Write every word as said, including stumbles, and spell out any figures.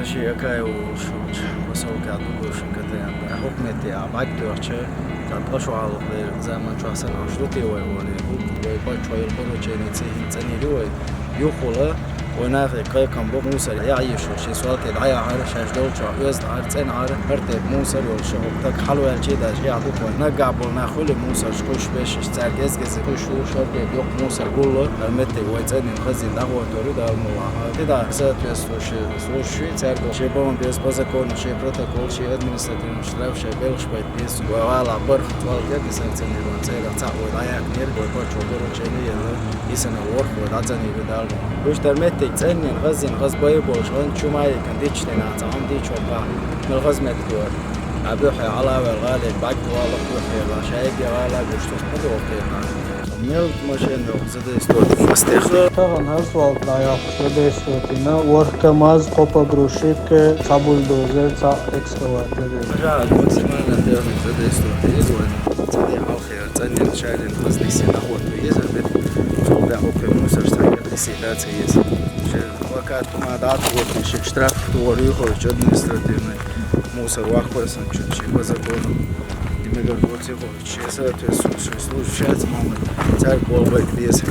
Ши Акаев волча посёлке дугуш катаян. ХӀукмете а бӀаргадоьхча, цхьа ткъа шо хьалха дера заман чохь санна Ӏаш ду те вай олий. ХӀума вай паччахьо йолу поручени ца хӀинца цӀанйина ю вай. Юххула вай нахе кхайкхам бу мусар яхьийша, ши салтий дӀаяхьара, шаьш долчохь оьзда Ӏара, цӀена Ӏара, хӀара тайпа мусар йолуш хӀокху таг хьалаваьлчий даже эхь ду вай. Наггахь болу нах хуьлий мусарш кхуьйсуш беш, цаьрга геза-геза кхуьйсуш, хӀара тайпа йоккха мусар гулло, хӀара меттиг вай цӀанйина хазйина дӀагӀортор ю Дала мукъалахь. Ти да, соответствующий служащий цаьрга шен бан беза по закону, шен протокол, шен административный штраф, шен белхаш байта беза. Вай гӀалахь бархӀ цӀолкег санкционирован церах цхьаъ вай дӀаяьккхинера, вай паччахьо поручени елла, и санна ворхӀ вай дӀацӀанйийр ю Дала мукъалахь. Уьш тара меттиг цӀанйина, хазйина, хаза бай болуш, гӀан чу ма йиккина дичча дина, цхьа хӀума дийчо бахьа, мел хаза меттиг вара. Ткъа буьххье хьалаваьлла гӀале бӀаргвала, буьххье ла, шайга гӀала гуш, цунах ма догӀу кхетар. Мел машен йоху задействовать мастех. Тахана хӀара салтий дӀаяьккхина задействовать йина, ворхӀ КамАЗ, кхо погрузчик, цхьа бульдозер, цхьа экскаватор. Пожалуйста, максимально техника задействовать йина, ца де хьалхе цӀанйина шайрин хаза дисина хӀотта йизар бит. Цул тӀаьхьа окху мусарш цхьаьнгара дисийта ца еза. Ши плакат ма дӀа а тхо, ши штраф тхо, юххуьйтуш административный мусар ваккхой сан чу, ши по закону. И мегар доций хо. Шен соответствующий служащий шаьц ма-м цаьрга болу байта беза.